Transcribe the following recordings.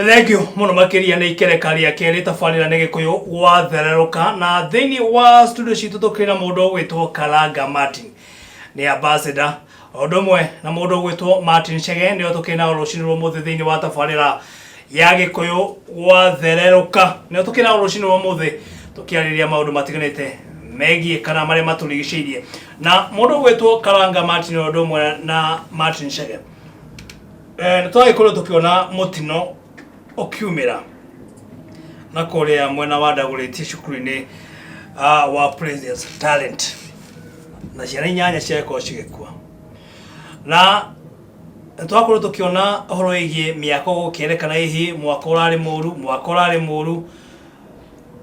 Thank you mũno makĩria. Nĩ ikereka rĩa kerĩ, tabarĩra nĩ Gĩkũyũ Gwathererũka, na thĩinĩ wa studio citũ tũkĩrĩ na mũndũ ũgwĩtwo Karanga Martin, nĩ ambassador, o ũndũ ũmwe na mũndũ ũgwĩtwo Martin Chege. Nĩo tũkĩrĩ nao rũcinĩ rwa ũmũthĩ thĩinĩ wa tabarĩra ya Gĩkũyũ Gwathererũka. Nĩo tũkĩrĩ nao rũcinĩ rwa ũmũthĩ tũkĩarĩrĩria maũndũ matiganĩte megiĩ kana marĩa matũrigicĩirie, na mũndũ ũgwĩtwo Karanga Martin o ũndũ ũmwe na Martin Chege. Nĩ twagĩkorwo tũkĩona mũtino ũkiumĩra na kũrĩa mwena wa Ndagũrĩtie cukuru-inĩ wa President's Talent, na ciana inyanya ciagĩkorwo cigĩkua, na twakorwo tũkĩona ũhoro wĩgiĩ mĩako gũkĩerekana hihi mwako ũrarĩ mũru, mwako ũrarĩ mũru.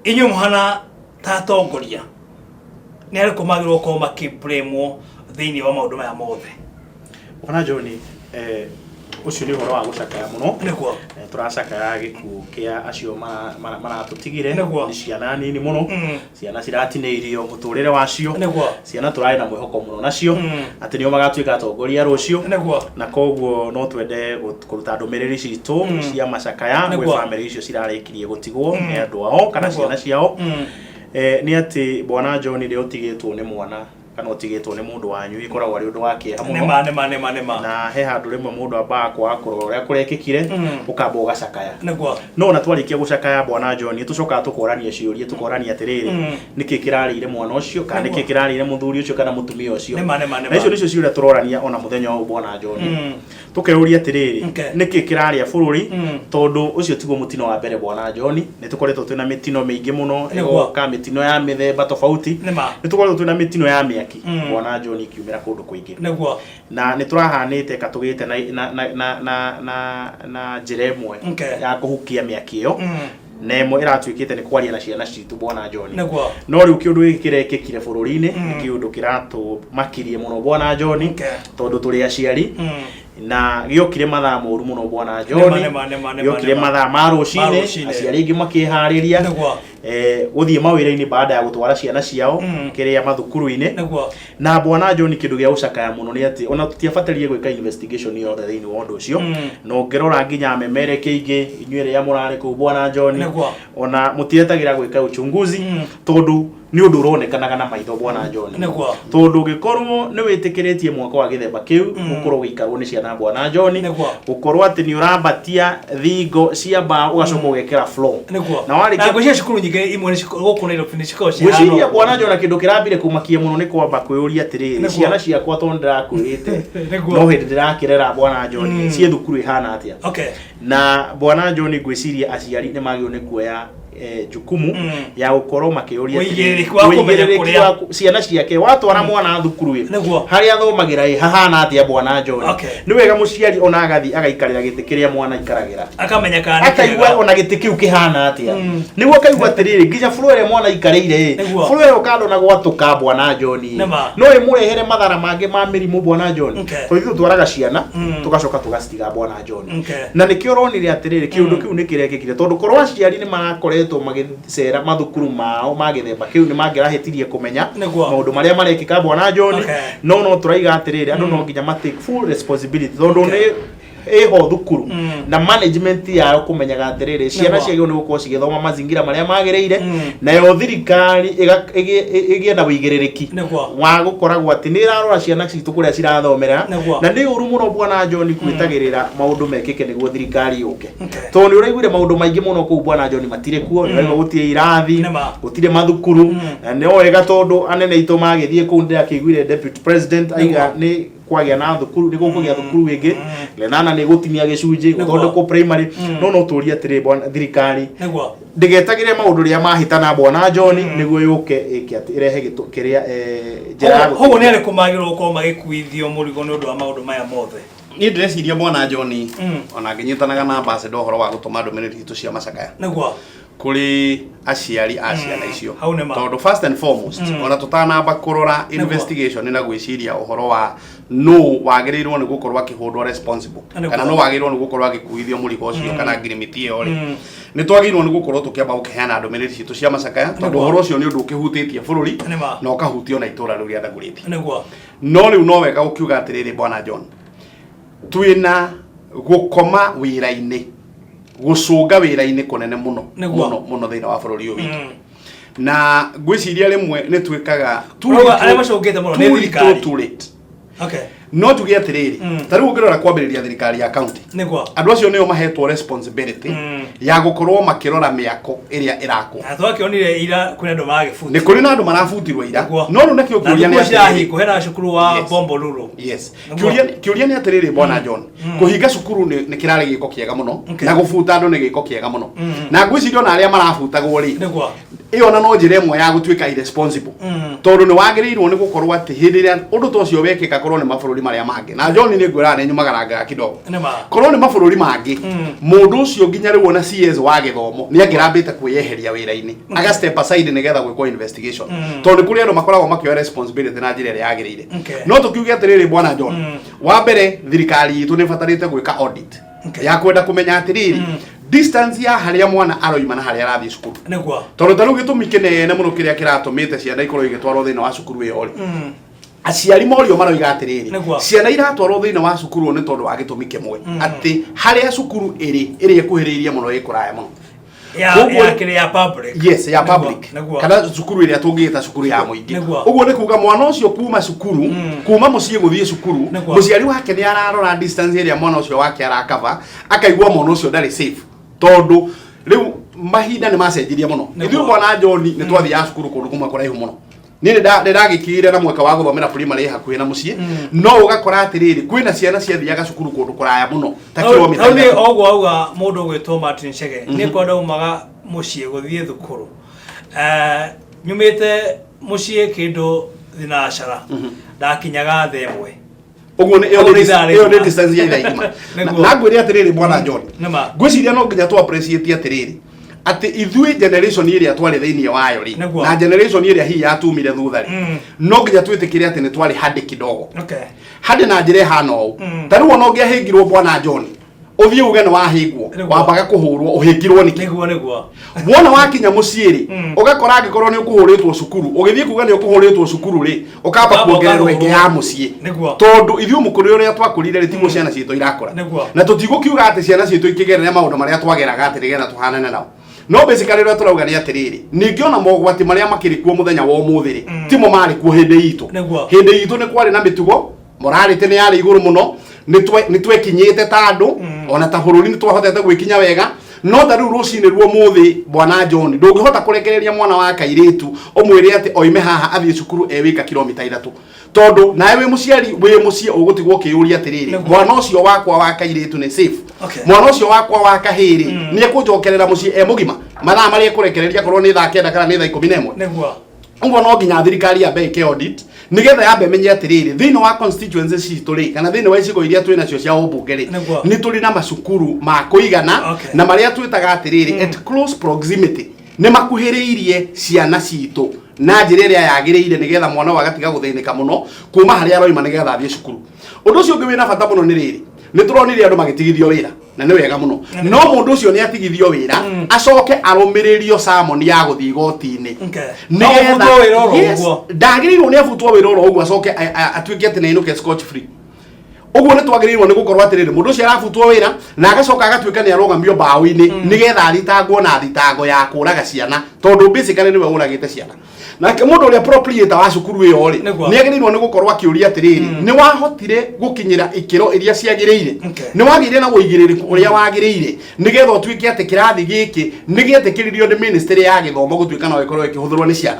Inyuĩ mũhana ta atongoria, nĩ arĩkũ magĩrĩirwo gũkorwo makĩblamwo thĩinĩ wa maũndũ maya mothe? Bwana John, ũcio nĩ ũhoro wa gũcakaya mũno. Tũracakaya gĩkuũ kĩa acio maratũtigire. Nĩ ciana nini mũno, ciana ciratinĩirio mũtũrĩre wacio, ciana tũrarĩ na mwĩhoko mũno nacio atĩ nĩo magatuĩka atongoria rũciũ. Na koguo no twende kũruta ndũmĩrĩri citũ cia macakaya gwĩ bamĩrĩ icio cirarĩkirie gũtigwo nĩ andũ ao kana ciana ciao. Nĩ atĩ Bwana John, rĩrĩa ũtigĩtwo nĩ mwana kana ũtigĩtwo nĩ mũndũ wanyu, ĩkoragwo arĩ ũndũ wa kĩeha mũno. Nĩma, nĩma, nĩma, nĩma. Na he handũ rĩmwe mũndũ ambaga kwaga kũrora ũrĩa kũrekĩkire, ũkamba ũgacakaya. No ona twarĩkia gũcakaya, Bwana John, tũcokaga tũkorania ciũria, tũkorania atĩrĩrĩ, nĩkĩ kĩrarĩire mwana ũcio, kana nĩkĩ kĩrarĩire mũthuri ũcio kana mũtumia ũcio? Nĩma, nĩma, nĩma. Na icio nĩcio ciũria tũrorania ona mũthenya ũyũ, Bwana John. Tũkeyũria atĩrĩrĩ, nĩkĩ kĩrarĩa bũrũri? Tondũ ũcio tiguo mũtino wa mbere, Bwana John. Nĩ tũkoretwo twĩna mĩtino mĩingĩ mũno ĩgoka, mĩtino ya mĩthemba tofauti. Nĩ tũkoretwo twĩna mĩtino ya mĩaki, Bwana John, ikiumĩra kũndũ kũingĩ. Na nĩ tũrahanĩte ka tũgĩte na na na na na na na njĩra ĩmwe ya kũhukia mĩaki ĩyo, na ĩmwe ĩratuĩkĩte nĩ kwaria na ciana citũ, Bwana John. No rĩu kĩũndũ gĩkĩ kĩrekĩkire bũrũri-inĩ nĩ kĩũndũ kĩratũmakirie mũno, Bwana John, tondũ tũrĩ aciari, na gĩokire mathaa moru mũno, Bwana John. Nĩma, nĩma, nĩma, nĩma, Gĩokire nĩma. mathaa ma rũcinĩ, rũcinĩ. aciari aingĩ makĩharĩria gũthiĩ mawĩra-inĩ baada ya gũtwara ciana ciao kĩrĩa mathukuru-inĩ. Na Bwana John, kĩndũ gĩa gũcakaya mũno nĩ atĩ ona tũtiabatarie gwĩka investigation yothe thĩinĩ wa ũndũ ũcio, na ũngĩrora nginya memereke ingĩ, inyuĩ rĩrĩa mũrarĩ kũu, Bwana John, ona mũtietagĩra gwĩka uchunguzi, tondũ nĩ ũndũ ũronekanaga na maitho, Bwana John. Tondũ ũngĩkorwo nĩ wĩtĩkĩrĩtie mwako wa gĩthemba kĩu gũkorwo ũgĩikarwo nĩ ciana, Bwana John, gũkorwo atĩ nĩ ũrambatia thingo cia mbaũ, ũgacoka ũgekĩra floor, na warĩkia Na ngwĩciria cukuru nyingĩ imwe gũkũ Nairobi nĩ cikoragwo cihana Ngwĩciria, ũguo. Bwana John, kĩndũ kĩrambire kũmakia mũno nĩ kwamba kwĩyũria atĩrĩrĩ, ciana ciakwa, tondũ ndĩrakwĩrĩte no hĩndĩ ndĩrakĩrera, Bwana John, ciĩ thukuru ĩhana atĩa? Na Bwana John, ngwĩciria aciari nĩ magĩrĩirwo nĩ kuoya jukumu ya gũkorwo makĩũria atĩrĩrĩ, Ũigĩrĩrĩki wa kũmenya ũigĩrĩrĩki kũrĩa- wa ciana ciake, watwara mwana thukuru ĩ, harĩa athomagĩra ĩ hahana atĩa, Bwana John? Nĩ wega mũciari ona agathiĩ agaikarĩra gĩtĩ kĩrĩa mwana aikaragĩra, akamenya kana nĩ akaigua kĩega. Ona gĩtĩ kĩu kĩhana atĩa, nĩguo akaigua atĩrĩrĩ, nginya floor ĩrĩa mwana aikarĩire ĩ, floor ĩyo kando na gwatũka, Bwana John ĩ, no ĩmũrehere mathara mangĩ ma mĩrimũ, Bwana John. Tondũ ithuĩ tũtwaraga ciana, tũgacoka tũgacitiga, Bwana John. Na nĩkĩo ũronire atĩrĩrĩ, kĩũndũ kĩu nĩ kĩrekĩkire, tondũ korwo aciari nĩ marakoretwo magĩcera mathukuru mao ma gĩthemba kĩu, nĩ mangĩrahĩtirie kũmenya maũndũ marĩa marekĩka, Bwana John. No tũraiga atĩrĩrĩ, andũ no nginya ma take full responsibility, tondũ nĩ ĩho thukuru na management yayo kũmenyaga atĩrĩrĩ, ciana ciagĩrĩirwo nĩ gũkorwo cigĩthoma mazingira marĩa magĩrĩire, nayo thirikari ĩgĩe na ũigĩrĩrĩki wa gũkoragwo atĩ nĩ ĩrarora ciana citũ kũrĩa cirathomera. Na nĩ ũru mũno, Bwana John, gwĩtagĩrĩra maũndũ mekĩke nĩguo thirikari yũke, tondũ nĩ ũraiguire maũndũ maingĩ mũno kũu, Bwana John, matirĩ kuo. Nĩ ũraigua gũtirĩ irathi, gũtirĩ mathukuru. Na nĩ wega tondũ anene aitũ magĩthiĩ kũu, ndĩrakĩiguire deputy president aiga nĩ kwagĩa na thukuru, nĩ gũkũgĩa thukuru ĩngĩ Lenana, nĩ gũtinia gĩcunjĩ, gũthondekwo primary. No tũrie atĩrĩ, bwana, thirikari ndĩgetagĩre maũndũ rĩrĩa mahĩtana, Bwana John, nĩguo yũke ĩke atĩ ĩrehe kĩrĩa njĩra ya Koguo nĩ gũteithia. arĩkũ magĩrĩirwo gũkorwo magĩkuithio mũrigo nĩ ũndũ wa maũndũ maya mothe? Niĩ ndĩreciria, Bwana John, ona ngĩnyitanaga na ambassador ũhoro wa gũtũma ndũmĩrĩri citũ cia macakaya kũrĩ aciari a ciana icio, Hau nĩ ma. tondũ first and foremost, ona tũtanamba kũrora investigation na gwĩciria ũhoro wa nũ wagĩrĩirwo nĩ gũkorwo akĩhũndwo responsible kana nũ wagĩrĩirwo nĩ gũkorwo agĩkuithio mũrigo ũcio kana ngirimiti ĩyo rĩ, nĩ twagĩrĩirwo nĩ gũkorwo tũkĩamba gũkĩheana ndũmĩrĩri citũ cia macakaya, tondũ ũhoro ũcio nĩ ũndũ ũkĩhutĩtie bũrũri na ũkahutia ona itũra rĩu rĩa Ndagũrĩti. No rĩu no wega gũkiuga atĩrĩrĩ, Bwana John, twĩna gũkoma wĩra-inĩ. Gũcũnga wĩra-inĩ kũnene mũno Nĩguo. mũno mũno thĩinĩ wa bũrũri ũyũ witũ. Na ngwĩciria rĩmwe nĩ twĩkaga too Ũrauga arĩa little- macũngĩte mũno nĩ too thirikari. little too late. No tuge atĩrĩrĩ, ta rĩu ũngĩrora kwambĩrĩria thirikari ya county, andũ acio nĩo mahetwo responsibility ya gũkorwo makĩrora mĩako ĩrĩa ĩrakwo. Na twakĩonire ira kwĩna andũ maragĩbuti. Nĩ kũrĩ na andũ marabutirwo ira. Nĩguo. No rĩu nakĩo Na kĩũria nĩ thukuru atĩrĩrĩ, cirahingwo hena cukuru wa Bombolulu. Kĩũria nĩ atĩrĩrĩ, bwana John, kũhinga cukuru nĩ kĩrarĩ gĩko kĩega mũno, na gũbuta andũ nĩ gĩko kĩega mũno, na ngwĩciria ona arĩa marabutagwo rĩ, ĩyo ona no njĩra ĩmwe ya gũtuĩka irresponsible, tondũ nĩ wagĩrĩirwo nĩ gũkorwo atĩ hĩndĩ ĩrĩa ũndũ ta ũcio wekĩka, korwo nĩ mabũrũri marĩa mangĩ, na John nĩ ngwĩraga nĩ nyumagarangaga kidogo, Nĩma. Korwo nĩ mabũrũri mangĩ, mũndũ ũcio nginya rĩu ona CS wa gĩthomo nĩ angĩrambĩte kwĩyeheria wĩra-inĩ, aga step aside nĩgetha gwĩkwo investigation, tondũ nĩ kũrĩ andũ makoragwo makĩoya responsibility na njĩra ĩrĩa yagĩrĩire. No tũkiuge atĩrĩrĩ, bwana John, wa mbere thirikari itũ nĩ ĩbatarĩte gwĩka audit ya kwenda kũmenya atĩrĩrĩ, distance ya harĩa mwana aroima na harĩa arathiĩ cukuru, tondũ ta rĩu gĩtũmi kĩnene mũno kĩrĩa kĩratũmĩte ciana ikorwo igĩtwarwo thĩinĩ wa cukuru ĩyo rĩ, aciari morio maroiga atĩrĩrĩ, ciana iratwarwo thĩinĩ wa cukuru ũyũ nĩ tondũ wa gĩtũmi kĩmwe, atĩ harĩa cukuru ĩrĩ ĩrĩa ĩkuhĩrĩirie mũno ĩ kũraya mũno. Ya kĩrĩa ya public. Yes, ya public, kana cukuru ĩrĩa tũngĩta cukuru ya mũingĩ. Ũguo nĩ kuga mwana ũcio kuma cukuru, kuma mũciĩ gũthiĩ cukuru, mũciari wake nĩ ararora distance ĩrĩa mwana ũcio wake arakava, akaigua mwana ũcio ndarĩ safe, tondũ rĩu mahinda nĩ macenjirie mũno. Ithuĩ, bwana John, nĩ twathiaga cukuru kũndũ kũmwe kũraihu mũno. Niĩ nĩ ndagĩkĩire na mweke wa gũthomera primary hakuhĩ na mũciĩ, no ũgakora atĩrĩrĩ, kwĩna ciana ciathiaga cukuru kũndũ kũraya mũno ta kilomita Hau nĩ 3. Oguo auga mũndũ ũgwĩtwo Martin Chege, nĩ kwa ndaumaga mũciĩ gũthiĩ thukuru. Nyumĩte mũciĩ kĩndũ thinacara, ndakinyaga thaa 1. Ũguo nĩ ĩyo Ũguo nĩ nĩ ithaa ĩyo nĩ rĩgima. distance ya ithaa igima. Na ngwĩre atĩrĩrĩ, bwana John, ngwĩciria no nginya tũ appreciate atĩrĩrĩ, atĩ ithuĩ generation ĩrĩa twarĩ thĩinĩ wayo rĩ, na generation ĩrĩa hihi yatumire thutha rĩ, no nginya twĩtĩkĩre atĩ nĩ twarĩ handi kidogo, handi na njĩra ĩhana ũũ. Ta rĩu ona ũngĩahĩngirwo, bwana John, ũthiĩ uge nĩ wahĩngwo, wambaga kũhũrwo ũhĩngirwo nĩkĩ. Nĩguo nĩguo. Wona wakinya mũciĩ rĩ, ũgakora angĩkorwo nĩ ũkũhũrĩtwo cukuru, ũgĩthiĩ kuga nĩ ũkũhũrĩtwo cukuru rĩ, ũkamba Ũkamba kuongererwo ĩngĩ ũkahũrwo. Ya mũciĩ. Tondũ ithuĩ mũkũrĩ ũrĩa twakũrire rĩ, tiguo ciana citũ irakũra. Na tũtigũkiuga atĩ ciana citũ ikĩgerere maũndũ marĩa twageraga atĩ nĩgetha tũhanane nao, no basically ũrĩa tũrauga nĩ atĩrĩrĩ, ningĩ ona mogwati marĩa makĩrĩ kuo mũthenya wa ũmũthĩ rĩ, timo marĩ kuo hĩndĩ itũ. Hĩndĩ itũ nĩ kwarĩ na mĩtugo, morality nĩ yarĩ igũrũ mũno, nĩ twekinyĩte ta andũ, ona ta bũrũri nĩ twahotete gwĩkinya wega. No ta rĩu rũcinĩ ruo mũthĩ, bwana John, ndũngĩhota kũrekereria mwana wa kairĩtu ũmwĩre atĩ oime haha athiĩ cukuru ewĩka kilomita 3, tondũ nawe wĩ mũciari wĩ mũciĩ ũgũtigwo ũkĩyũria atĩrĩrĩ, mwana ũcio wakwa wa kairĩtu nĩ safe? Mwana ũcio wakwa wa kahĩĩ rĩ, nĩ ekũnjokerera mũciĩ e mũgima mathaa marĩa ekũrekereria, korwo nĩ thaa 9 kana nĩ thaa 11? Ũguo no nginya thirikari yambe ĩke audit nĩgetha yambe ĩmenye atĩrĩrĩ, thĩinĩ wa constituency citũ rĩ, kana thĩinĩ wa icigo iria twĩ nacio cia ũmbunge rĩ, nĩ tũrĩ na macukuru ma kũigana, na marĩa twĩtaga atĩrĩrĩ, at close proximity, nĩ makuhĩrĩirie ciana citũ na njĩra ĩrĩa yagĩrĩire, nĩgetha mwana ũyũ agatiga gũthĩnĩka mũno kuma harĩa aroima nĩgetha athiĩ cukuru. Ũndũ ũcio ũngĩ wĩna bata mũno nĩ rĩrĩ, nĩ tũronire andũ magĩtigithio wĩra, na nĩ wega mũno, no mũndũ ũcio nĩ atigithio wĩra, acoke arũmĩrĩrio summon ya gũthiĩ igoti-inĩ. No abutwo wĩra oro ũguo. Ndagĩrĩirwo nĩ abutwo wĩra oro ũguo acoke atuĩke atĩ nĩ ainũke scot free. Ũguo nĩ twagĩrĩirwo nĩ gũkorwo atĩrĩrĩ, mũndũ ũcio arabutwo wĩra na agacoka agatuĩka nĩ arũgamio mbaũ-inĩ nĩgetha athitangwo na thitango ya kũraga ciana, tondũ basically nĩwe ũragĩte ciana. Nake mũndũ ũrĩa proprietor wa cukuru ĩyo rĩ, nĩ agĩrĩirwo nĩ gũkorwo akĩũria atĩrĩrĩ, nĩ wahotire gũkinyĩra ikĩro iria ciagĩrĩire? Nĩ wagĩire na ũigĩrĩrĩku ũrĩa wagĩrĩire nĩgetha ũtuĩke atĩ kĩrathi gĩkĩ nĩ gĩetĩkĩririo nĩ ministry ya gĩthomo gũtuĩka no gĩkorwo gĩkĩhũthĩrwo nĩ ciana?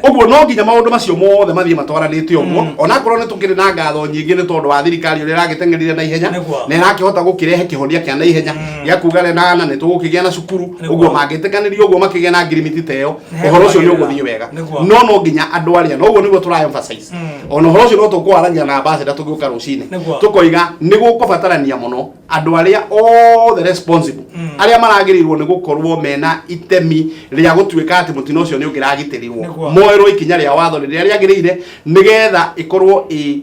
Ũguo no nginya maũndũ macio mothe mathiĩ matwaranĩte ũguo, onakorwo nĩ tũkĩrĩ na ngatho nyingĩ nĩ tondũ wa thirikari ũrĩa ĩragĩteng'erire na ihenya na ĩrakĩhota gũkĩrehe kĩhonia kĩa na ihenya gĩa kuga renana nĩ tũgũkĩgĩa na cukuru. Ũguo mangĩtĩkanĩria ũguo makĩgĩa na ngirimiti ta ĩyo, ũhoro ũcio nĩ ũgũthiĩ wega. No nginya andũ arĩa no ũguo nĩguo tũra emphasize, ona ũhoro ũcio no tũkũwaragia na ambassador tũgĩũka rũcinĩ. Tũkoiga nĩ gũkũbatarania mũno andũ arĩa othe responsible, arĩa maragĩrĩirwo nĩ gũkorwo mena itemi rĩa gũtuĩka atĩ mũtino ũcio nĩ ũngĩragitĩrirwo, moerwo ikinya rĩa watho rĩrĩa rĩagĩrĩire nĩgetha ĩkorwo ĩ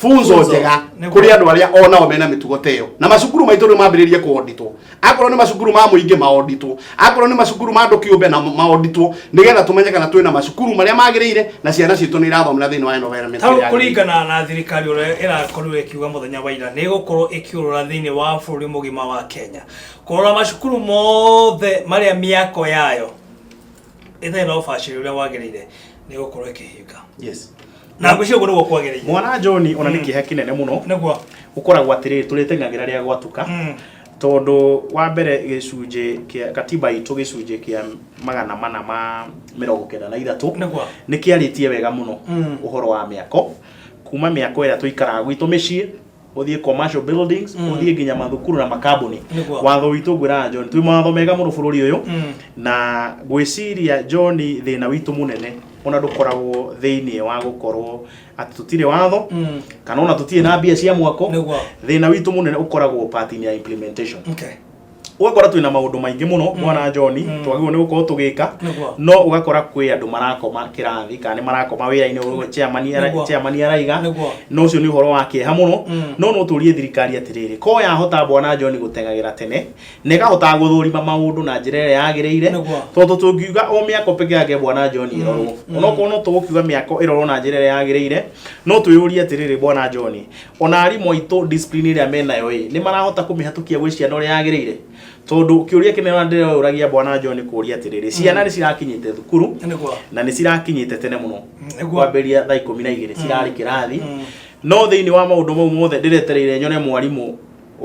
Funzo Funzo. njega Nĩguo. kũrĩ andũ arĩa onao mena mĩtugo ta ĩyo. Na macukuru maitũ rĩu mambĩrĩrie kũonditwo. Akorwo nĩ macukuru ma mũingĩ maonditwo, akorwo nĩ macukuru ma andũ kĩũmbe na maonditwo, nĩgetha tũmenye kana twĩna macukuru marĩa magĩrĩire na ciana citũ nĩ irathomera thĩinĩ wa environment Tau ĩrĩa yagĩrĩire. kũringana na thirikari ũrĩa ĩrakorirwo ĩkiuga mũthenya wa ira nĩ ĩgũkorwo ĩkĩũrũra thĩinĩ wa bũrũri mũgima wa Kenya kũrora macukuru mothe marĩa mĩako yayo ĩtarĩ na ũbacĩrĩru ũrĩa wagĩrĩire nĩ ĩgũkorwo ĩkĩhinga. Yes. Na ngwĩciria ũguo nĩguo kwagĩrĩire. Mwana John, ona nĩ kĩeha kĩnene mũno. Ũkoragwo atĩrĩrĩ, tũrĩteng'agĩra rĩa gwatuka, tondũ wa mbere gĩcunjĩ kĩa katiba itũ, gĩcunjĩ kĩa 493 nĩ kĩarĩtie wega mũno ũhoro wa mĩako, kuma mĩako ĩrĩa tũikaraga gwitũ mĩciĩ, ũthiĩ commercial buildings, ũthiĩ nginya mathukuru na makambuni. Watho witũ, ngwĩraga John, twĩ mawatho mega mũno bũrũri ũyũ. Na ngwĩciria John, thĩna witũ mũnene ona ndũkoragwo thĩinĩ wa gũkorwo atĩ tũtirĩ watho kana ona tũtirĩ na mbia cia mwako. Thĩna witũ mũnene ũkoragwo part-inĩ ya implementation. Ũgakora twĩna maũndũ maingĩ mũno, mwana John, twagĩrĩirwo nĩ gũkorwo tũgĩka, no ũgakora kwĩ andũ marakoma kĩrathi kana nĩ marakoma wĩra-inĩ, ũguo chairman chairman araiga. No ũcio nĩ ũhoro wa kĩeha mũno. No tũrie thirikari atĩrĩrĩ, ko yahota bwana John gũteng'agĩra tene na ĩkahotaga gũthũrima maũndũ na njĩra ĩrĩa yagĩrĩire, tondũ tũngiuga o mĩako peke yake, bwana John, ĩrorwo, onokorwo no tũgũkiuga mĩako ĩrorwo na njĩra ĩrĩa yagĩrĩire, no twĩyũrie atĩrĩrĩ, bwana John, ona arimũ aitũ discipline ĩrĩa menayo ĩ nĩ marahota kũmĩhatũkia gwĩ ciana ũrĩa yagĩrĩire? Tondũ kĩũria kĩnene ona ndĩroragia, bwana John, kũria atĩrĩrĩ, ciana nĩ cirakinyĩte thukuru na nĩ cirakinyĩte tene mũno, kwambĩrĩria thaa 12 cirarĩ kĩrathi, no thĩinĩ wa maũndũ mau mothe ndĩretereire nyone mwarimũ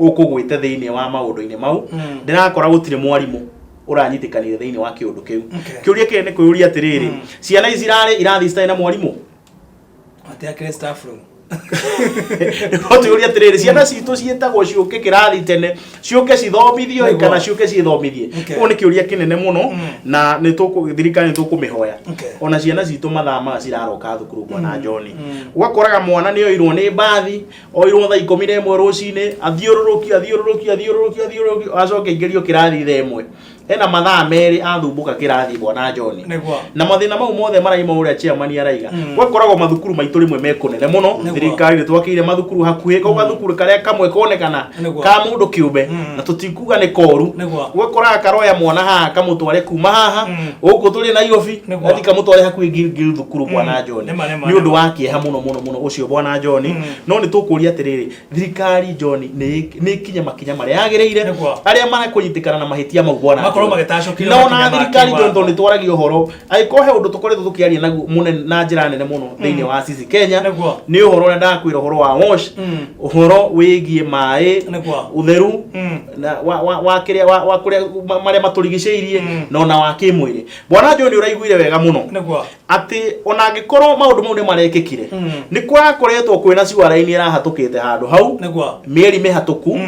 ũkũgwĩte thĩinĩ wa maũndũ-inĩ mau. Ndĩrakora gũtirĩ mwarimũ ũranyitĩkanire thĩinĩ wa kĩũndũ kĩu. Kĩũria kĩrĩa nĩ kwĩyũria atĩrĩrĩ, ciana ici cirarĩ irathi citarĩ na mwarimũ? Matiakĩrĩ staff room. No twĩyũrie atĩrĩrĩ, ciana citũ ciĩtagwo ciũke kĩrathi tene, ciũke cithomithio ĩ, kana ciũke ciĩthomithie? Ũũ nĩ kĩũria kĩnene mũno, na nĩ tũkũ thirikari nĩ tũkũmĩhoya. Ona ciana citũ mathaa maya ciraroka thukuru, bwana John, ũgakoraga mwana nĩ oirwo nĩ mbathi, oirwo thaa 11 rũcinĩ, athiũrũrũkio, athiũrũrũkio, athiũrũrũkio, athiũrũrũkio, acoke aingĩrio kĩrathi thaa 1. Ena mathaa 2 athumbũka kĩrathi, bwana John. Na mathĩna mau mothe maraima ũrĩa chairman araiga. Gwakoragwo mathukuru maitũ rĩmwe me kũnene mũno. Thirikari nĩ twakĩire mathukuru hakuhĩ, kau gathukuru karĩa kamwe konekana ka mũndũ kĩũmbe, na tũtikuga nĩ koru, ũgakoraga karoya mwana haha kamũtware kuma haha gũkũ tũrĩ Nairobi, gathi kamũtware hakuhĩ Gilgil thukuru, bwana John. Nĩma, nĩma, Nĩ ũndũ wa kĩeha mũno mũno mũno ũcio, bwana John. No nĩ tũkũria atĩrĩrĩ, thirikari, John, nĩ ĩkinye makinya marĩa yagĩrĩire, arĩa marakũnyitĩkana na mahĩtia mau, bwana Makorwo John. magĩtacũkĩrio Na ona makinya ma thirikari, John, kĩwatho. tondũ nĩ twaragia ũhoro, angĩkorwo he ũndũ tũkoretwo tũkĩaria naguo mũnene na njĩra nene mũno thĩinĩ wa sisi Kenya, nĩ ũhoro ũrĩa ndakwĩra, ũhoro wa wash, ũhoro wĩgiĩ maĩ, ũtheru na wa kĩrĩa wa kũrĩa marĩa matũrigicĩirie, na ona wa kĩmwĩrĩ. Bwana John, ũraiguire wega mũno atĩ ona angĩkorwo maũndũ mau nĩ marekĩkire, nĩ kũrakoretwo kwĩna sewer line ĩrahatũkĩte handũ hau mĩeri mĩhatũku,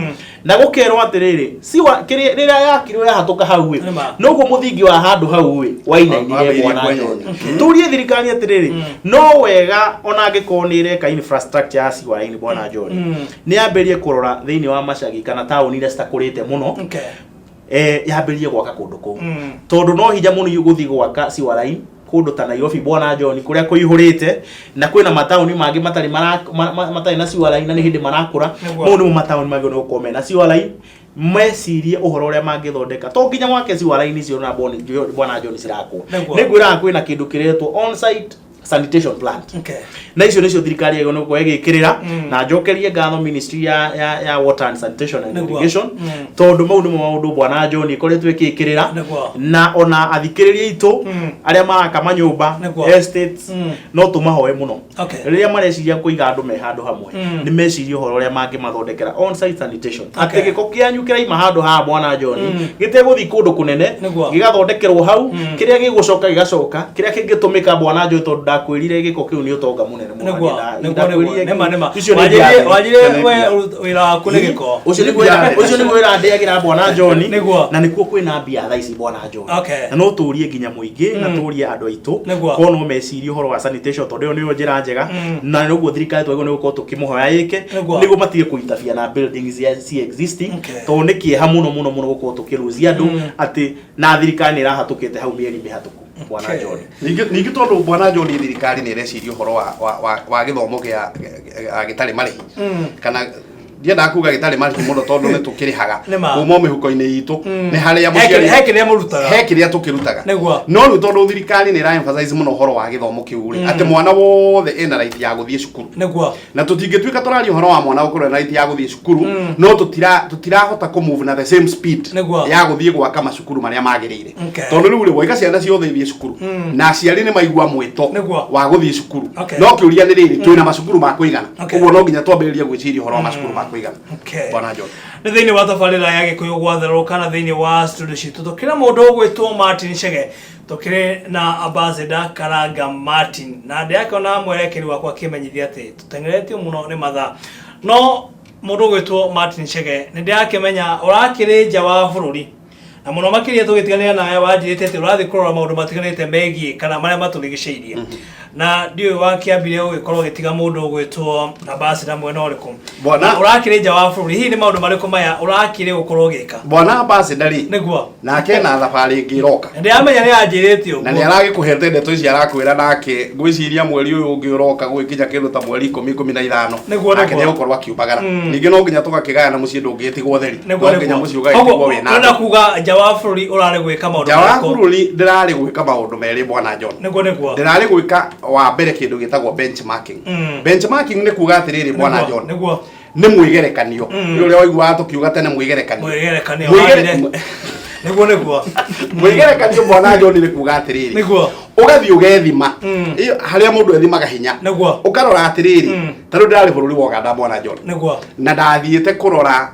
na gũkerwo atĩrĩrĩ, sewer kĩrĩa rĩrĩa yakirwo yahatũka hau ĩ, noguo mũthingi wa handũ hau ĩ wainainire. Wambĩrĩirie Bwana kwenyenya. John, tũrie thirikari atĩrĩrĩ, no wega ona angĩkorwo nĩ ĩreka infrastructure ya sewer line, bwana John, nĩ yambĩrĩrie kũrora thĩinĩ wa macagi kana taũni iria citakũrĩte mũno, yambĩrĩrie gwaka kũndũ kũu, tondũ no hinya mũno gũthiĩ gwaka sewer line kũndũ ta Nairobi, bwana John, kũrĩa kũihũrĩte na kwĩna mataũni mangĩ matarĩ matarĩ na sewer line na nĩ hĩndĩ marakũra. Mau nĩmo mataũni magĩrĩirwo nĩ gũkorwo mena sewer line, mecirie ũhoro ũrĩa mangĩthondeka to nginya mwake sewer line icio na bwana John cirakwo. Nĩ ngwĩraga kwĩna kĩndũ kĩretwo on-site sanitation plant, na icio nĩcio thirikari yagĩrĩirwo nĩ gũkorwo ĩgĩkĩrĩra. Na njokerie ngatho ministry ya water and sanitation and irrigation, tondũ mau nĩmo maũndũ, bwana John, ĩkoretwo ĩgĩkĩrĩra. Na ona athikĩrĩria aitũ arĩa maraka manyũmba, estates, no tũmahoe mũno, rĩrĩa mareciria kũiga andũ me handũ hamwe, nĩ mecirie ũhoro ũrĩa mangĩmathondekera on-site sanitation, atĩ gĩko kĩanyu kĩraima handũ haha, bwana John, gĩtegũthiĩ kũndũ kũnene, gĩgathondekerwo hau, kĩrĩa gĩgũcoka gĩgacoka, kĩrĩa kĩngĩtũmĩka, bwana John, tondũ ndakwĩrire gĩko kĩu nĩ ũtonga mũnene mũno. Nĩguo Ndakwĩrire nĩma icio nĩ Wanjirie mbia. Wanjirie Nĩ we mbia. wĩra waku nĩ gĩko. Ũcio nĩguo wĩra ndĩagĩra, bwana John. Na nĩkuo kwĩna mbia thaa ici, bwana John. Na no tũrie nginya mũingĩ na tũrie andũ aitũ korwo no mecirie ũhoro wa sanitation, tondũ ĩyo nĩyo njĩra njega, na nĩguo thirikari twagĩrĩirwo nĩ gũkorwo tũkĩmũhoya ĩke, nĩguo matige kũitabia na buildings ci existing, tondũ nĩ kĩeha mũno mũno mũno gũkorwo tũkĩruzia andũ atĩ na thirikari nĩ ĩrahatũkĩte hau mĩeri mĩhatũku. Bwana Okay. John. Ningĩ tondũ bwana John, thirikari nĩ ĩreciria ũhoro wa gĩthomo gĩa gĩtarĩ marĩhi, kana ndiendaga kuga gĩtarĩ marĩhi mũno tondũ nĩ tũkĩrĩhaga Nĩ ma. kuma o mĩhuko-inĩ itũ, nĩ harĩa He kĩrĩa mũrutaga. He kĩrĩa tũkĩrutaga. No rĩu tondũ thirikari nĩ ĩra emphasize mũno ũhoro wa gĩthomo kĩu rĩ, atĩ mwana wothe ena right ya gũthiĩ cukuru, na tũtingĩtuĩka tũraria ũhoro wa mwana gũkorwo na right ya gũthiĩ cukuru, no tũtirahota kũ move na the same speed ya gũthiĩ gwaka macukuru marĩa magĩrĩire. Tondũ rĩu rĩ, waiga ciana ciothe ithiĩ cukuru, na aciari nĩ maigua mwĩto wa gũthiĩ cukuru, no kĩũria nĩ rĩrĩ, twĩna macukuru ma kũigana? Ũguo no nginya twambĩrĩrie gwĩciria ũhoro wa macukuru ma kũigana. Bwana John. Nĩ thĩinĩ wa tabarĩra ya Gĩkũyũ Gwatherũka, na thĩinĩ wa studio citũ tũkĩrĩ mũndũ ũgwĩtwo Martin Chege, tũkĩrĩ na ambassador Karanga Martin, na ndĩrakĩona mwerekeri wakwa akĩmenyithia atĩ tũteng'eretio mũno nĩ mathaa. No mũndũ ũgwĩtwo Martin Chege, nĩ ndĩrakĩmenya ũrakĩrĩ nja wa bũrũri, na mũno makĩria tũgĩtiganĩra nawe wanjĩrĩte atĩ ũrathiĩ kũrora maũndũ matiganĩte megiĩ kana marĩa matũrigicĩirie, na ndiũĩ wakĩambire ũgĩkorwo ũgĩtiga mũndũ ũgwĩtwo ambassador mwena ũrĩkũ. Bwana- Na ũrakĩrĩ nja wa bũrũri, hihi nĩ maũndũ marĩkũ maya ũrakĩrĩ gũkorwo ũgĩka? Bwana ambassador rĩ, nake na thabarĩ ĩngĩ ĩroka. Ndĩramenya nĩ anjĩrĩte Na nĩ ũguo. Aragĩkũhete ndeto ici arakwĩra, nake ngwĩciria mweri ũyũ ũngĩ ũroka gũgĩkinya kĩndũ ta mweri 10, 15, nake nĩ egũkorwo akiumagara. Ningĩ no nginya tũgakĩgayana, mũciĩ ndũngĩtigwo theri, no nginya mũciĩ ũgagĩtigwo wĩna Ũrenda kuga nja wa bũrũri ũrarĩ gwĩka maũndũ Nja wa marĩkũ? bũrũri ndĩrarĩ gwĩka maũndũ merĩ, bwana John. Nĩguo nĩguo Ndĩrarĩ gwĩka wa mbere kĩndũ gĩtagwo benchmarking. Benchmarking nĩ kuga atĩrĩrĩ, bwana John, nĩ mwĩgerekanio. Nĩ ũrĩa waiguaga tũkiuga tene, mwĩgerekanio. Mwĩgerekanio. Wagire. Nĩguo nĩguo Mwĩgerekanio, bwana John, nĩ kuga atĩrĩrĩ, ũgathiĩ ũgethima. Ĩyo harĩa mũndũ ethimaga hinya, ũkarora atĩrĩrĩ, ta rĩu ndĩrarĩ bũrũri wa Ũganda, bwana John, na ndathiĩte kũrora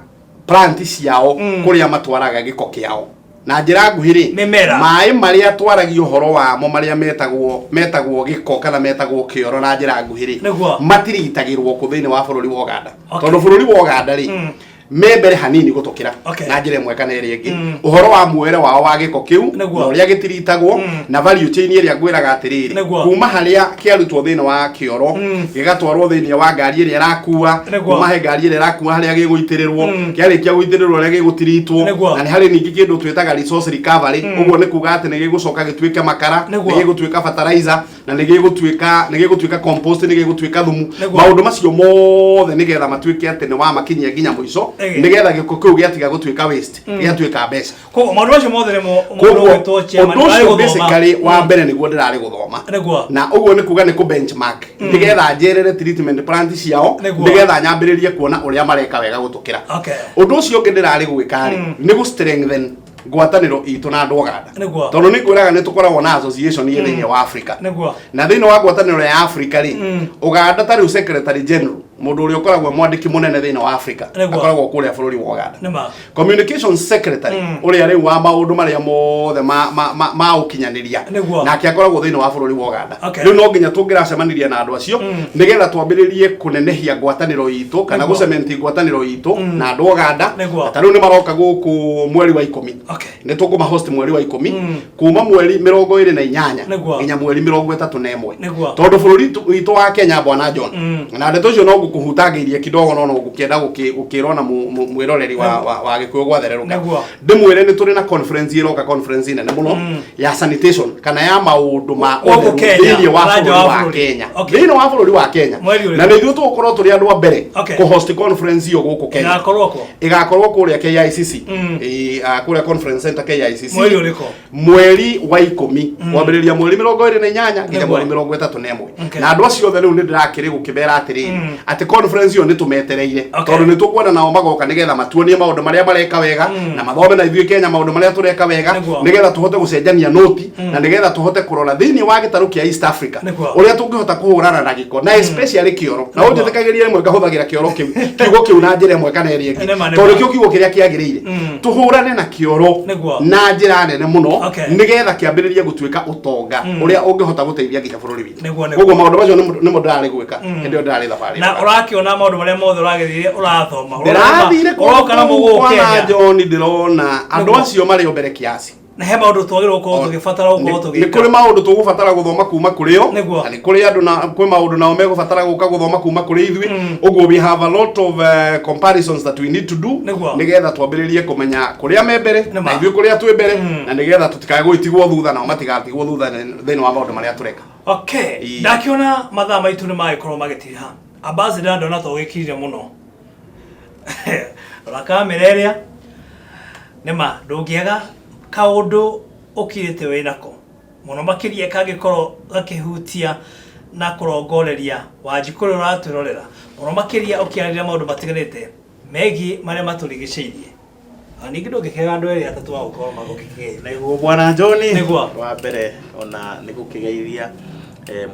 plant ciao, kũrĩa matwaraga gĩko kĩao. Na njĩra nguhĩ rĩ, Mĩmera. Maĩ marĩa twaragia ũhoro wamo, marĩa metagwo gĩko kana metagwo kĩoro na njĩra nguhĩ rĩ, matiritagĩrwo kũ thĩinĩ wa bũrũri wa Ũganda, tondũ bũrũri wa Ũganda rĩ, me mbere hanini gũtũkĩra na njĩra ĩmwe kana ĩrĩa ĩngĩ, ũhoro wa muoere wao wa gĩko kĩu na ũrĩa gĩtiritagwo, na value chain ĩrĩa ngwĩraga atĩrĩrĩ, kuma harĩa kĩarutwo thĩinĩ wa kĩoro, gĩgatwarwo thĩinĩ wa ngari ĩrĩa ĩrakua, kuma he ngari ĩrĩa ĩrakua harĩa gĩgũitĩrĩrwo, kĩarĩkia gũitĩrĩrwo harĩa gĩgũtiritwo, na nĩ harĩ ningĩ kĩndũ twĩtaga resource recovery. Ũguo nĩ kuga atĩ nĩ gĩgũcoka gĩtuĩke makara, nĩ gĩgũtuĩka fertilizer, na nĩ gĩgũtuĩka compost, nĩ gĩgũtuĩka thumu. Maũndũ macio mothe nĩgetha matuĩke atĩ nĩ wamakinyia nginya mũico, nĩgetha gĩko kĩu gĩatiga gũtuĩka waste, gĩatuĩka mbeca. Koguo maũndũ macio mothe nĩmo mũndũ Koguo ũgwĩtwo chairman ũndũ ũrarĩ ũcio gũthoma. basically wa mbere nĩguo ndĩrarĩ gũthoma. Na ũguo nĩ kuga nĩ kũ benchmark, nĩgetha njerere treatment plant ciao, nĩgetha nyambĩrĩrie kuona ũrĩa mareka wega gũtũkĩra. Ũndũ ũcio ũngĩ ndĩrarĩ gwĩka rĩ, nĩ gũ strengthen ngwatanĩro itũ na andũ Ũganda, tondũ nĩ ngwĩraga nĩ tũkoragwo na association ĩ thĩinĩ wa Africa, na thĩinĩ wa ngwatanĩro ya Africa rĩ, Ũganda ta rĩu secretary general, mũndũ ũrĩa ũkoragwo mwandĩki mũnene thĩinĩ wa Africa, akoragwo kũrĩa bũrũri wa Ũganda. Communication secretary, ũrĩa rĩu wa maũndũ marĩa mothe ma ũkinyanĩria, nake akoragwo thĩinĩ wa bũrũri wa Ũganda. Rĩu no nginya tũngĩracemanirie na andũ acio, nĩgetha twambĩrĩrie kũnenehia ngwatanĩro itũ kana gũcementi ngwatanĩro itũ na andũ a Ũganda. Na ta rĩu nĩ maroka gũkũ mweri wa 10. Nĩ tũkũma host mweri wa 10, kuma mweri 28 nginya mweri 31, tondũ bũrũri witũ wa Kenya, bwana John, na ndeto icio no ngũkũhutangĩirie kidogo, no ngũkĩenda gũkĩrwo na mwĩroreri wa Gĩkũyũ Gwathererũka, ndĩmwĩre nĩ tũrĩ na conference ĩroka, conference nene mũno ya sanitation kana ya maũndũ ma Gũkũ ũtheru Kenya, thĩinĩ wa na nja bũrũri wa wa bũrũri. Kenya, thĩinĩ wa bũrũri wa Kenya. Mweri ũrĩkũ? Na nĩ ithuĩ tũgũkorwo tũrĩ andũ a mbere kũ-host conference ĩyo gũkũ Kenya. Ĩgakorwo kũ? Ĩgakorwo kũrĩa KICC, kũrĩa conference center KICC. Mweri ũrĩkũ? Mweri wa 10, kwambĩrĩria mweri 28 nginya mweri 31. Na andũ acio othe rĩu nĩ ndĩrakĩrĩ gũkĩmera atĩrĩrĩ, atĩ conference ĩyo nĩ tũmetereire, tondũ nĩ tũkwenda nao magoka nĩgetha matuonie maũndũ marĩa mareka wega, na mathome na ithuĩ Kenya maũndũ marĩa tũreka wega, nĩgetha tũhote gũcenjania noti, na nĩgetha tũhote kũrora thĩinĩ wa gĩtarũ kĩa East Africa ũrĩa tũngĩhota kũhũrana na gĩko, na especially kĩoro. Na ũnjĩtĩkagĩrie rĩmwe ngahũthagĩra kĩoro kĩu, kiugo kĩu, na njĩra ĩmwe kana ĩrĩa ĩngĩ, tondũ nĩkĩo kiugo kĩrĩa kĩagĩrĩire. Tũhũrane na kĩoro na njĩra nene mũno, nĩgetha kĩambĩrĩrie gũtuĩka ũtonga ũrĩa ũngĩhota gũteithia nginya bũrũri witũ. Koguo maũndũ macio nĩmo ndĩrarĩ gwĩka hĩndĩ ĩyo ndĩrarĩ thabarĩ. Na ũrakĩona maũndũ marĩa mothe ũragĩthire ũrathoma? Ndĩrathire ũroka namo gũkũ kwana Kenya? John, ndĩrona andũ acio marĩ o mbere kiasi. Na he maũndũ twagĩrĩirwo gũkorwo tũgĩbatara gũkorwo nĩ tũgĩka. Kũrĩ maũndũ tũgũbatara gũthoma kuma kũrĩ o, na nĩ kũrĩ andũ na kwĩ maũndũ nao megũbatara gũka gũthoma kuma kũrĩ ithuĩ. Ũguo we have a lot of comparisons that we need to do, nĩgetha twambĩrĩrie kũmenya kũrĩa me mbere na ithuĩ kũrĩa twĩ mbere, na nĩgetha tũtikae gũgĩtigwo thutha nao matigatigwo thutha thĩinĩ wa maũndũ marĩa tũreka. Okay. Ndakiona mathaa maitũ nĩ magĩkorwo magĩtiriha. Ambassador, ndona ta ũgĩkirire mũno. Rora kamera ĩrĩa. Nĩma ndũngĩaga kaũndũ ũkirĩte wĩnako mũno makĩria kangĩkorwo gakĩhutia na kũrongoreria Wanjikũ ũrĩa ũratwĩrorera, mũno makĩria ũkĩarĩrĩria maũndũ matiganĩte megiĩ marĩa matũrigicĩirie. Ona ningĩ ndũngĩkĩaga andũ erĩ atatũ a gũkorwo magũkĩgeithia. Nĩguo, bwana John. Nĩguo. Wa mbere ona nĩ gũkĩgeithia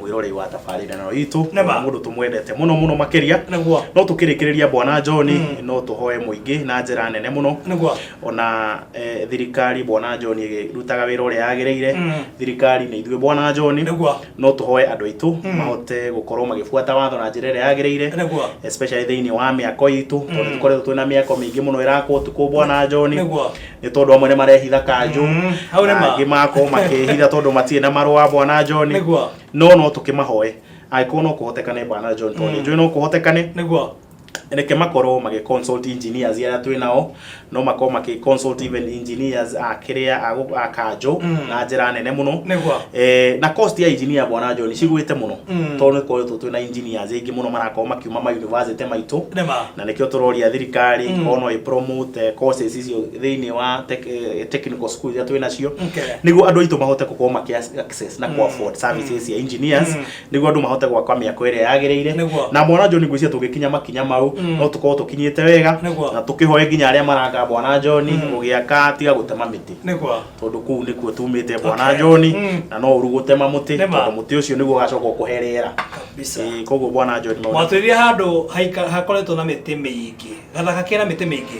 mwĩrorei wa tabarĩra ĩno itũ, mũndũ tũmwendete mũno mũno makĩria. No tũkĩrĩkĩrĩria, bwana John, no tũhoe mũingĩ na njĩra nene mũno, ona thirikari, bwana John, ĩgĩrutaga wĩra ũrĩa yagĩrĩire. Thirikari nĩ ithuĩ, bwana John. No tũhoe andũ aitũ mahote gũkorwo magĩbuata watho na njĩra ĩrĩa yagĩrĩire, especially thĩinĩ wa mĩako itũ, tondũ tũkoretwo twĩna mĩako mĩingĩ mũno ĩrakwo ũtukũ, bwana John, nĩ tondũ amwe nĩ marehitha kanjũ, Hau nĩ ma. angĩ magakorwo makĩhitha tondũ matirĩ na marũa, bwana John. No tũkĩmahoe angĩkorwo no kũhotekane, bwana John, tondũ nĩ njũĩ no kũhotekane, reke makorwo magĩ consult engineers arĩa twĩ nao, no makorwo makĩ consult even engineers a kĩrĩa a kanjũ na njĩra nene mũno. Na cost ya engineer, bwana John, cigwĩte mũno, tondũ nĩ koretwo twĩna engineers aingĩ mũno marakorwo makiuma ma university maitũ, na nĩkĩo tũroria thirikari korwo no ĩ promote courses icio thĩinĩ wa technical school iria twĩ nacio, nĩguo andũ aitũ mahote gũkorwo makĩ access na kũ afford services cia engineers, nĩguo andũ mahote gwaka mĩako ĩrĩa yagĩrĩire. Na mwana John, ngwĩciria tũgĩkinya makinya mau, no tũkorwo tũkinyĩte wega. Na tũkĩhoe nginya arĩa maraka, bwana John, ũgĩaka tiga gũtema mĩtĩ, tondũ kũu nĩkuo tumĩte, bwana John. Na no ũru gũtema mũtĩ, tondũ mũtĩ ũcio nĩguo ũgacoka ũkũhe rĩera. Koguo, bwana John, Mwatwĩrire handũ hakoretwo na mĩtĩ mĩingĩ, gathaka kena mĩtĩ mĩingĩ,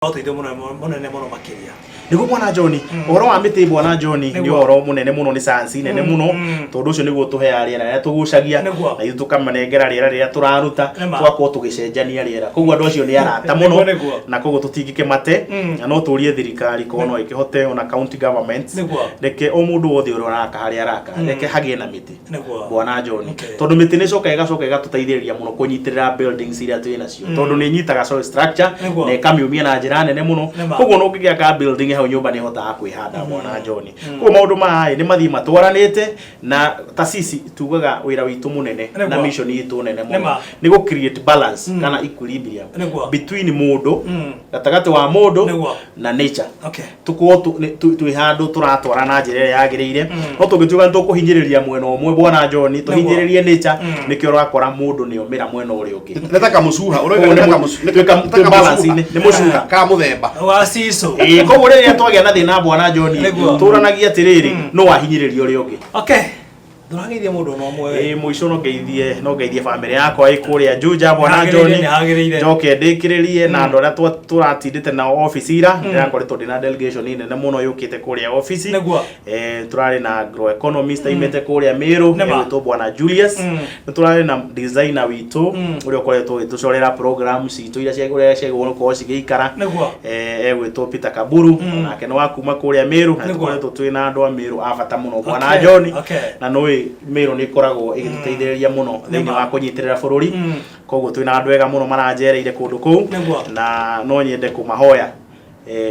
ũteithio mũnene mũnene mũno makĩria. Nĩguo, bwana John. Ũhoro wa mĩtĩ, bwana John, nĩ ũhoro mũnene mũno, nĩ science nene mũno, tondũ ũcio nĩguo tũheaga rĩera rĩrĩa tũgucagia, na ithuĩ tũkamanengera rĩera rĩrĩa tũraruta. Tũgakorwo tũgĩcenjania rĩera, koguo andũ acio nĩ arata mũno. Na koguo tũtingĩkĩmate. Na no tũrie thirikari korwo no ĩkĩhote, ona county governments, reke o mũndũ wothe ũrĩa ũraka harĩa araka, reke hagĩe na mĩtĩ, bwana John, tondũ mĩtĩ nĩ ĩcokaga ĩgacoka ĩgatũteithĩrĩria mũno kũnyitĩrĩra buildings iria twĩ nacio, tondũ nĩ ĩnyitaga soil structure na ĩkamĩũmia na njĩra nene mũno. Koguo no ũngĩgĩaka building hau, nyũmba nĩ ĩhotaga kwĩhanda, bwana John. Koguo maũndũ maya nĩ mathiĩ matwaranĩte, na ta sisi tugaga wĩra witũ mũnene na mission itũ nene mũno nĩ gũ create balance kana equilibrium between mũndũ, gatagatĩ wa mũndũ na nature, tukorwo twĩ handũ tũratwara na njĩra ĩrĩa yagĩrĩire. No tũngĩtuĩka nĩ tũkũhinyĩrĩria mwena ũmwe, bwana John, tũhinyĩrĩrie nature, nĩkĩo ũrakora mũndũ nĩ omĩra mwena ũrĩa ũngĩ. Nĩ ta kamũcuha. Koguo ũroiga nĩ ta nĩ twĩ balance-inĩ, nĩ mũcuha. Ka mũthemba wa cico. Ĩĩ, koguo rĩrĩa twagĩa na thĩna, bwana John, tũranagia atĩrĩrĩ, no wahinyĩrĩria ũrĩa ũngĩ. Okay, ndũrageithia mũndũ ona ũmwe we. Ĩĩ, mũico no ngeithie bamĩrĩ yakwa ĩ kũrĩa Juja, bwana John. Nĩ hagĩrĩire. Njoke ndĩkĩrĩrie na andũ arĩa tũratindĩte nao ofici ira. Ndĩrakoretwo ndĩna delegation nene mũno yũkĩte kũrĩa ofici. Tũrarĩ na agroeconomist aimĩte kũrĩa Meru, egwĩtwo bwana Julius. Nĩ tũrarĩ na designer witũ, ũrĩa ũkoretwo ũgĩtũcorera program citũ iria ũrĩa ciagĩrĩirwo gũkorwo cigĩikara, egwĩtwo Peter Kaburu. Nake nĩ wa kuma kũrĩa Meru, na tũkoretwo twĩ na andũ a Meru a bata mũno, bwana John. Na nũĩ Meru nĩ ĩkoragwo ĩgĩtũteithĩrĩria mũno thĩinĩ wa kũnyitĩrĩra bũrũri. Koguo twĩna andũ ega mũno maranjereire kũndũ kũu. Na no nyende kũmahoya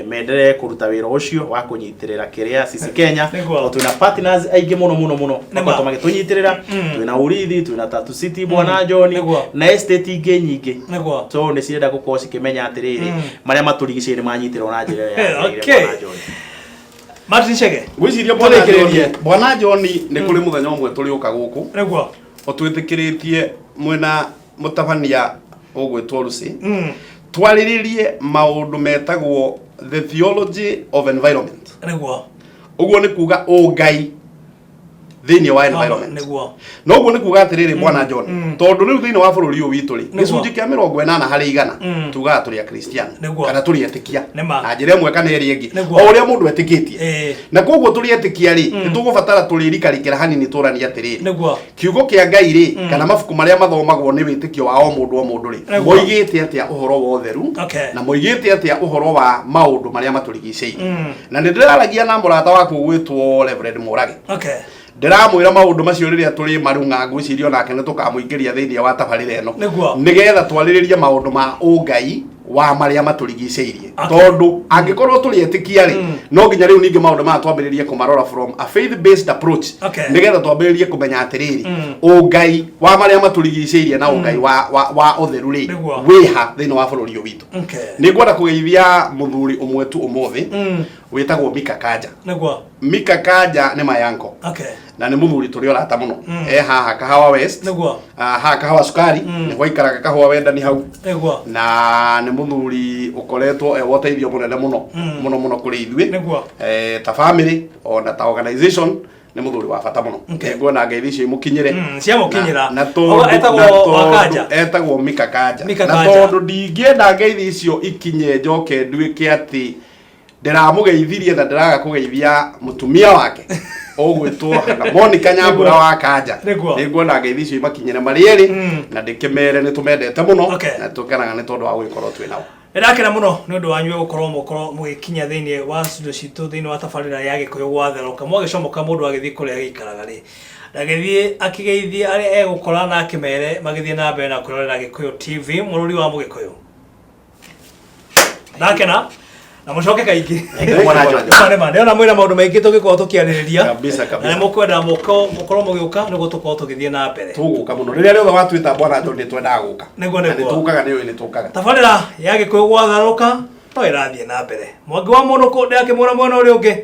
menderee kũruta wĩra ũcio wa kũnyitĩrĩra kĩrĩa Sisi Kenya, tondũ twĩna partners aingĩ mũno mũno mũno makoretwo magĩtũnyitĩrĩra. Twĩna Urithi, twĩna Tatu City, bwana John, na estate ingĩ nyingĩ. So nĩ cirenda gũkorwo cikĩmenya atĩrĩrĩ, marĩa matũrigicĩirie nĩ manyitĩrwo na njĩra ĩrĩa yagĩrĩire, bwana John. Martin Chege. Ngwĩciria bwana Tũrĩkĩrĩrie. John, bwana John, nĩ kũrĩ mũthenya ũmwe tũrĩũka gũkũ ũtwĩtĩkĩrĩtie mwĩna mũtabania ũgwĩtwo Lucy, twarĩrĩrie maũndũ metagwo the theology of environment. Ũguo nĩ kuga ũngai. Thĩinĩ wa environment. Noguo nĩ kuga atĩrĩrĩ, bwana John, tondũ rĩu thĩinĩ wa bũrũri ũyũ witũ rĩ, gĩcunjĩ kĩa 80% tugaga tũrĩ akristiano kana tũrĩ etĩkia na njĩra ĩmwe kana ĩrĩa ĩngĩ, o ũrĩa mũndũ etĩkĩtie. Na koguo tũrĩ etĩkia rĩ, nĩ tũgũbatara tũrĩrikarikĩra hanini tũranie atĩrĩrĩ, kiugo kĩa Ngai rĩ, kana mabuku marĩa mathomagwo nĩ wĩtĩkio wa o mũndũ o mũndũ rĩ, moigĩte atĩa ũhoro wa ũtheru na moigĩte atĩa ũhoro wa maũndũ marĩa matũrigicĩirie? Na nĩ ndĩraragia na mũrata waku ũgwĩtwo Reverend Mũrage. Ndĩramwĩra maũndũ macio rĩrĩa tũrĩ marung'a, ngwĩciria onake nĩ tũkamũingĩria thĩinĩ wa tabarĩra ĩno nĩgetha twarĩrĩrie maũndũ ma ũngai wa marĩa matũrigicĩirie. Tondũ angĩkorwo tũrĩ etĩkia rĩ, no nginya rĩu ningĩ maũndũ maya twambĩrĩrie kũmarora from a faith based approach, nĩgetha twambĩrĩrie kũmenya atĩrĩrĩ, ũngai wa marĩa matũrigicĩirie na ũngai wa ũtheru rĩ, wĩha thĩinĩ wa bũrũri ũyũ witũ. Nĩ ngwenda kũgeithia mũthuri ũmwe tu ũmũthĩ wĩtagwo Mika Kanja. Mika Kanja nĩ mayanko na nĩ mũthuri tũrĩ ũrata mũno. E haha Kahawa West. Ah, haha Kahawa Sukari nĩho aikaraga, Kahawa Wendani hau. Na nĩ mũthuri ũkoretwo e wa ũteithio mũnene mũno mũno mũno kũrĩ ithuĩ ta family ona ta organization. Nĩ mũthuri wa bata mũno. Nĩnguona ngeithi icio imũkinyĩre. Ciamũkinyĩra. Na tondũ Etagwo Wakanja. Etagwo Mika Kanja. Mika Na Kanja. tondũ ndingĩenda ngeithi icio ikinye njoke nduĩke atĩ ndĩramũgeithirie na ndĩraga kũgeithia mũtumia wake ũgwĩtwo Hannah Monica Nyambura wa Kanja. Nĩnguona ngeithi icio imakinyĩre marĩ erĩ na ndĩkĩmere nĩ tũmendete mũno na tũkenaga nĩ tondũ wa gũgĩkorwo twĩ nao. Nĩndakena mũno nĩ ũndũ wanyu gũkorwo mũkorwo mũgĩkinya thĩinĩ wa studio citũ thĩinĩ wa tabarĩra ya Gĩkũyũ gwatherũka. Mwagĩcomoka mũndũ agĩthiĩ kũrĩa agĩikaraga rĩ, ndagĩthiĩ akĩgeithie arĩa egũkora na akĩmere magĩthiĩ na mbere na kwĩrorera Gĩkũyũ TV, mũrũri wa Mũgĩkũyũ. Ndakena na mũcoke kaingĩ. Bwana John. Nĩ ma ndĩrona mwĩna maũndũ maingĩ tũngĩkorwo tũkĩarĩrĩria. Kabisa, kabisa. Na nĩ mũkwenda mũkorwo mũgĩũka nĩguo tũkorwo tũgĩthiĩ na mbere. Tũgũka mũno rĩrĩa rĩothe watwĩta, bwana John, nĩ twendaga gũka. Na nĩ tũkaga, nĩ ũĩ nĩ tũkaga. Tabarĩra ya Gĩkũyũ gwatharũka no ĩrathiĩ na mbere. Mwangi wa Mũnũkũ ndĩrakĩmuona mwena ũrĩa ũngĩ.